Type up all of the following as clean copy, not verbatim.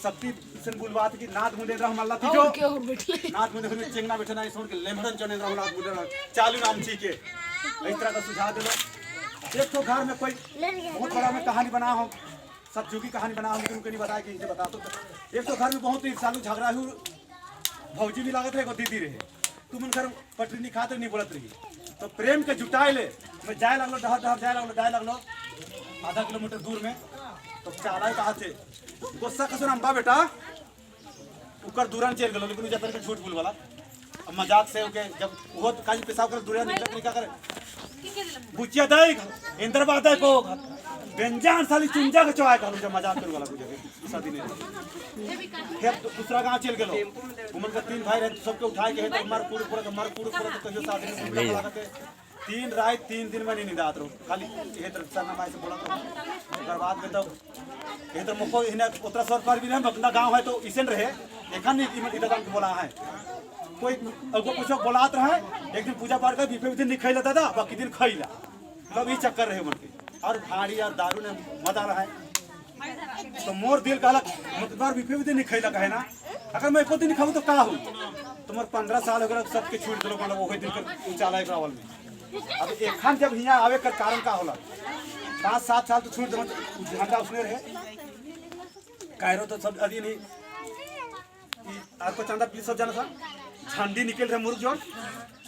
शक्ति सन बुलवात कि नाथ मुंडेंद्र हम अल्लाह तीजो और के और बैठले। नाथ मुंडेंद्र में चेंगना बैठे ना सुन के लेमड़न चनेंद्र हम नाथ मुंडेंद्र चालू नाम ठीक है। इस तरह का सुझाव दिलो। एक तो घर में कोई बहुत बड़ा मैं कहानी बना हूँ, सब की कहानी बना हूँ, लेकिन उनके नहीं बताया कि इनसे बता। तो एक तो घर में बहुत ईर्षालु झगड़ा हुई, भौजी भी लागत रहे, एगो दीदी रहे, तुम उनकर पटरी नहीं खाते नहीं बोलत रही। तो प्रेम के जुटाए ले मैं जाए लगलो, डहर डहर जाए लगलो, जाए लगलो आधा किलोमीटर दूर में। तो चाला कहा थे गुस्सा कसो अम्बा बेटा उकर दूरन चल गलो, लेकिन उजा के झूठ बोल वाला। अब मजाक से ओके जब वो काजी पेशाब कर दूरिया निकल तरीका करे बुचिया दे इंद्रबा दे को व्यंजन साली चुंजा के चोआए कहलू जब मजाक करे वाला बुझे शादी नहीं। फिर दूसरा गांव चल गेलो, उमन का तीन भाई रहे, सबके उठाए के है तो मर पूरे पूरा मर पूरे पूरा। तो कहियो शादी नहीं लागत है। 3 रात 3 दिन में नहीं नींद आत रहो, खाली ये तरफ सरना माई से बोला। तो ओकर बाद में तो ये तो मुको इन्हें उतरा सर पर भी नहीं अपना गांव है तो इसन रहे एखन नहीं इधर गांव के बोला है कोई अगो कुछ बोलात रहे। एक दिन पूजा पाठ कर बीफे दिन नहीं खैला दादा, बाकी दिन खैला, मतलब ये चक्कर रहे मन के और भाड़ी और दारू ने मजा रहा है। तो मोर दिल कहलक मतलब बीफे दिन नहीं खैला कहे ना, अगर मैं एको दिन खाऊं तो का हो। तो मोर 15 साल हो गया, सबके छूट दिलो, मतलब वही दिन कर उचाला एक रावल में। अब एखन जब हियाँ आवे कर कारण का होला, 5-7 साल तो छूट दिलो, झंडा उसने रहे कायरो तो सब अभी नहीं आपको चंदा प्लीज सब जाना था झंडी निकल रहे मुर्ग जोन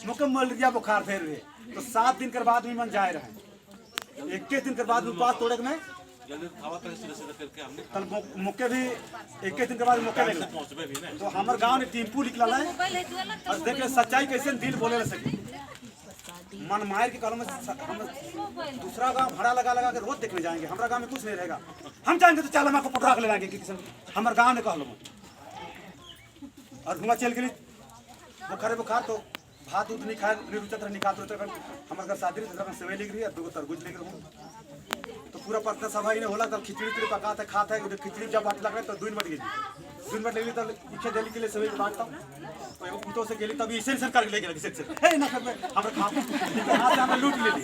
मुके मलेरिया बुखार फेर रहे। तो 7 दिन के बाद भी मन जाए रहे, 21 दिन के बाद उपवास तोड़े में जल्दी खावा तो सीधा सीधा करके हमने तल मुके भी 21 दिन के बाद मुके से लगे। पहुंचबे भी ना। तो हमार गांव ने टेम्पू निकला है और देख ले सच्चाई कैसे दिल बोले ला सके मन मार के कहलो में हम दूसरा गांव भाड़ा लगा लगा के रोज देखने जाएंगे, हमारा गांव में कुछ नहीं रहेगा, हम जाएंगे तो चल हम आपको पटरा के ले लाएंगे किसी हमारे गांव ने कहलो। और हुआ चल गेली बुखारे बुखार तो भात उत नहीं खाए नहीं रुचत रहे नहीं खात रुचत रहे। हमारे घर शादी रहे, सेवई लेके रही और दूगो तरबूज लेके रहूँ। तो पूरा प्रार्थना सभा ही होला तब खिचड़ी उचड़ी पकाते खाते है। खिचड़ी जब बांट लग रहे तो दून बट गेली, दून बट लेली तब इखे देली के लिए सेवई के बांटता। तो एगो पुतो से गेली तब ऐसे ऐसे करके ले गेल ऐसे ऐसे हे ना कर हमरा खा हाथ से हमरा लूट लेली।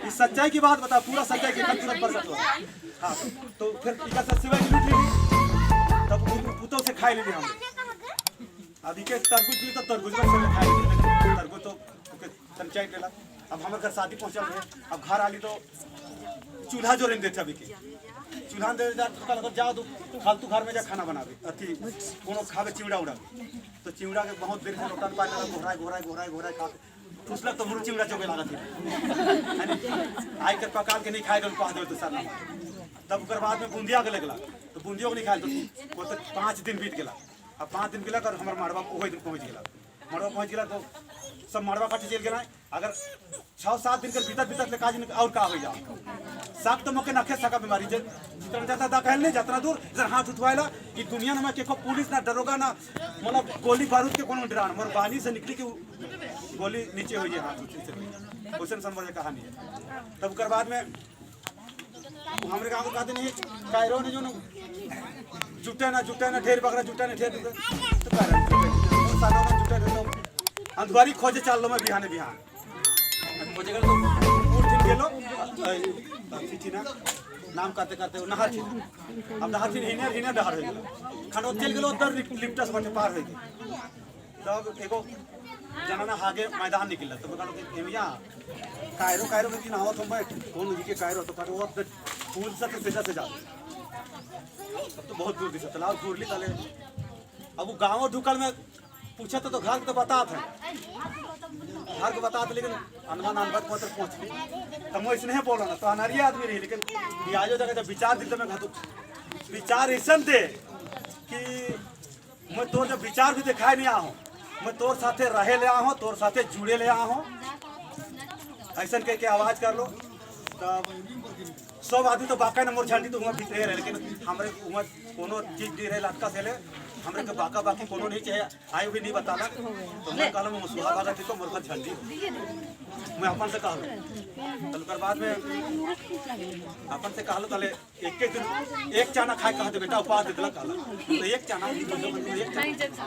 इस सच्चाई की बात बता, पूरा सच्चाई के तुरंत बरकत हुआ। हाँ, तो फिर इका से सेवई लूट लेली तब पुतो से खाई लेली हम। अब इके तरबूज दी तो तरबूज में से खाई लेली, तरबूज तो तन चाइट लेला। अब हमर घर शादी पहुंचल रहे, अब घर आली तो चूल्हा जोरे देते। अभी के चूल्हा दे जा तो कल जाओ तो फालतू घर में जा खाना बनावे अथी कोनो खावे चिवड़ा उड़ा। तो चिवड़ा के बहुत देर से लोटन पाए लगा, घोराए घोराए घोराए घोराए खाते ठुसलक तो मुरु चिवड़ा चोगे लागत है आई कर पकाल के नहीं खाए तो कह दे तो सर। तब ओकर बाद में बुंदिया के लगला तो बुंदियो के नहीं खाए। तो वो तो 5 दिन बीत गेला। अब 5 दिन गेला तो हमर मड़वा वही दिन पहुंच गेला। मड़वा पहुंच गेला तो सब मड़वा काटे चल गेला। अगर 6-7 दिन के बीतत बीतत ले काज और का हो जाओ साक तो मोके नखे सका बीमारी जे जितना जाता दा कहल नहीं जितना दूर इधर हाथ उठवाइला कि दुनिया में के को पुलिस ना दरोगा ना मतलब गोली बारूद के कोनो डरान मोर बानी से निकली कि गोली नीचे हो जाए, हाथ नीचे हो जाए। क्वेश्चन समझ कहानी है। तब ओकर बाद में हमरे गांव को कहते नहीं कायरो ने जो न जुटे ना ढेर बकरा जुटे ना ढेर तो कायरो जुटे सालों में जुटे तो अंधवारी खोजे चल लो मैं बिहाने बिहान खोजे गल तो उठ गेलो अथी ना नाम करते करते नहर थी। अब नहर थी हिने हिने डहर हो गेलो खंडो चल गेलो उधर लिफ्टस बटे पार हो गेल। तब एगो जनाना आगे मैदान निकल तो मैं कहलो कि एमिया कायरो कायरो में दिन आवत हम बैठ कौन जी के कायरो। तो कहलो वो फूल से तो सीधा से जा तब तो बहुत दूर दिशा तलाब दूर ली तले। अब वो गाँव ढुकल में पूछे तो घर के तो बतात है, घर के बतात, लेकिन अनुमान अनबत पत्र पहुँचली तो मैं इसने बोला ना तो अनहरिया आदमी रही, लेकिन आयो जगह जब विचार दिल तो मैं घातु विचार ऐसा दे कि मैं तोर जब विचार भी दिखाए नहीं आहूँ, मैं तोर साथे रहे ले आहूँ, तोर साथे जुड़े ले आहूँ, ऐसा कह के आवाज कर लो। तब सब आदमी तो बाका न मोर झंडी तो हुआ भीतरे रहे, लेकिन हमरे हुआ कोनो चीज नहीं रहे लटका से ले हमरे के बाका बाकी कोनो नहीं चाहे आयो भी नहीं बताला। तो मैं कहलूँ मैं सुहा भागा थी तो मोर घर झंडी मैं अपन से कहलूँ। तो ओकर बाद में अपन से कहलूँ तले एक एक दिन एक चाना खाए कहा दे बेटा उपास दे दिला कहला तो एक चाना एक चाना।